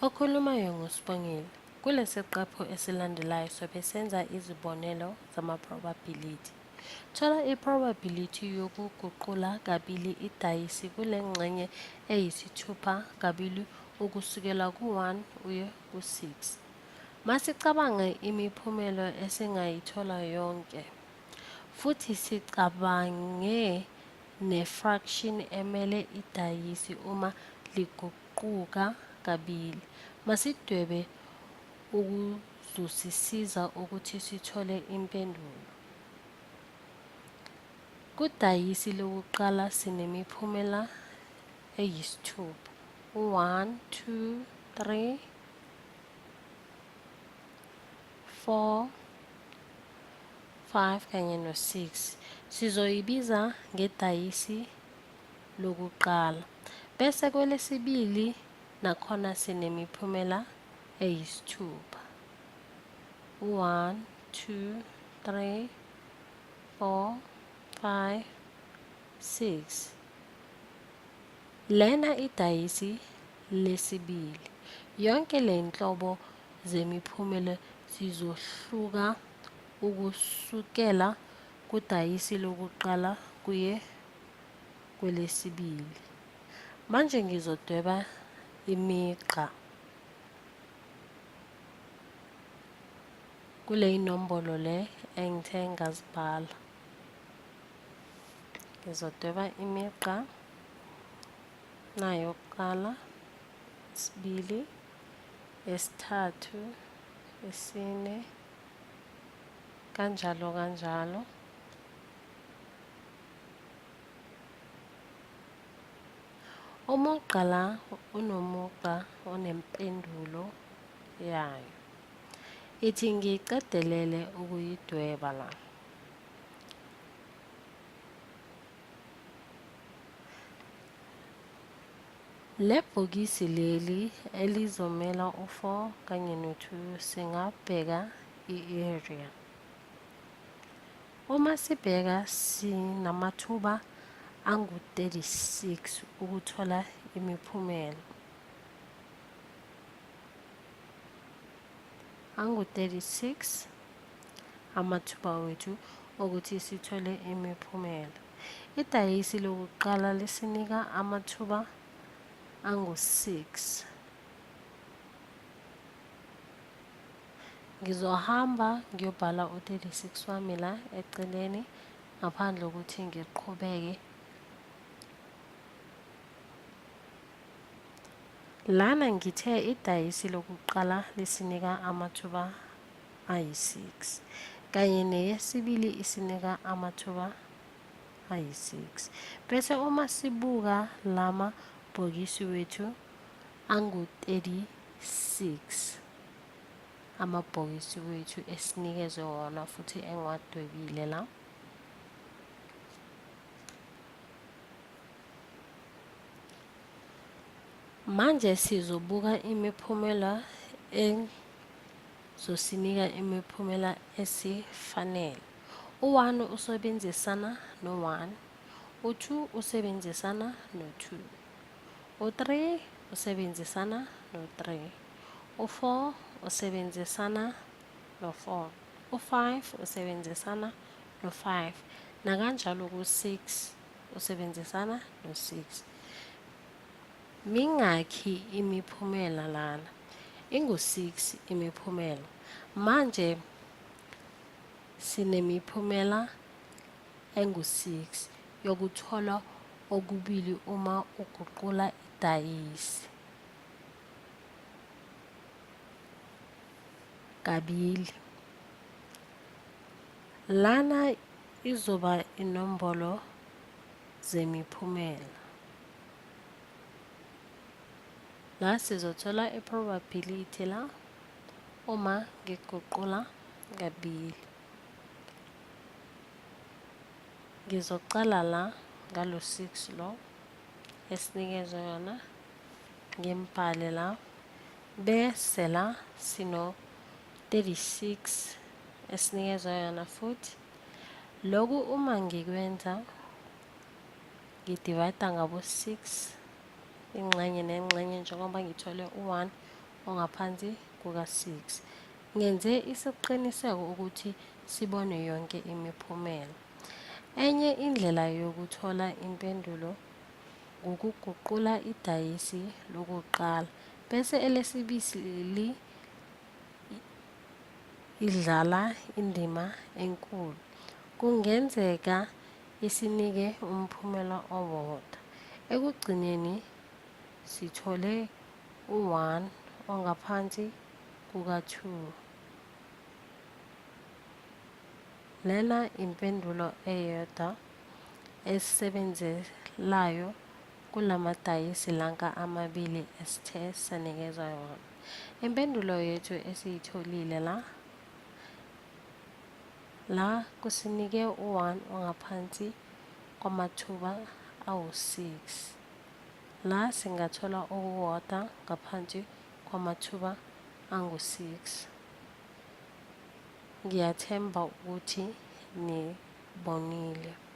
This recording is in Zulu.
Okhulumayo nguSibongile. Kulesiqephu esilandelayo sobe senza izibonelo zama-probability. Thola i-probability yokuguqula kabili idayisi kule ngxenye eyisithupha kabili ukusukela ku-1 uye ku-6. Masicabange imiphumela esingayithola yonke futhi sicabange ne-fraction emele idayisi uma liguquka kabili. Masidwebe ukuzosisiza ukuthi sithole impendulo. Kudayisi lokuqala sinemiphumela eyisithupha. U-1, 2, 3, 4, 5 kanye no-6. Sizoyibiza ngedayisi lokuqala. Bese kwelesibili nakhona sinemiphumela eyisithupha. U-1, 2, 3, 4, 5, 6. Lena idayisi lesibili. Yonke le nhlobo zemiphumela zizohluka ukusukela kudayisi lokuqala kuye kwelesibili. Manje ngizodweba imigqa kule inombolo le engithe ngazibhala. Ngizodweba imigqa nayo yokuqala, isibili, esithathu, esine, kanjalo kanjalo. Umugqa la unomugqa onempendulo yayo. Ithi ngiyiqedelele ukuyidweba la. Le bhokisi leli elizomela u-4 kanye no-2 singabheka i-area. Uma sibheka sinamathuba angu-36 ukuthola imiphumela. Angu-36 amathuba wethu okuthi sithole imiphumela. Idayisi lokuqala lisinika amathuba angu-6. Ngizohamba ngiyobhala u-36 wami la eceleni ngaphandle kokuthi ngiqhubeke. Lana ngithe idayisi lokuqala lisinika amathuba ayi-6 kanye neyesibili isinika amathuba ayi-6. Bese uma sibuka lama bhokisi wethu angu-36 amabhokisi wethu esinikezwe wona futhi engiwadwebile la. Manje sizobuka imiphumela ezosinika imiphumela esifanele. U-1 usebenzisana no-1, u-2 usebenzisana no-2, u-3 usebenzisana no-3, u-4 usebenzisana no-4, u-5 usebenzisana no-5, nakanjalo ku-6 usebenzisana no-6. Mingakhi imiphumela lana? Ingu-6 imiphumela. Manje sinemiphumela engu-6 yokuthola okubili uma uguqula idayisi kabili. Lana izoba inombolo zemiphumela. La sizothola i-probability la uma ngiguqula kabili. Ngizocala la ngalo 6 lo esinikezwe yona ngimbhale la bese la sino 36 esinikezwe yona futhi. Lokhu uma ngikwenza ngidivayida ngabo 6 ingxenye nengxenye njengoba ngithole u-1. ongaphansi kuka-6. Ngenze isiqiniseko ukuthi sibone yonke imiphumela. Enye indlela yokuthola impendulo ngukuguqula idayisi lokuqala bese elesibili idlala indima enkulu. Kungenzeka isinike umphumela owodwa. Ekugcineni sithole u-1 ongaphansi kuka-2. Lena impendulo eyodwa esebenzelayo kulamadayisi lanka amabili esithe sanikezwa yona. Impendulo yethu esiyitholile la la kusinike u-1 ongaphansi kwamathuba awu-6. La singathola okukodwa ngaphansi kwamathuba angu-6. Ngiyathemba ukuthi nibonile.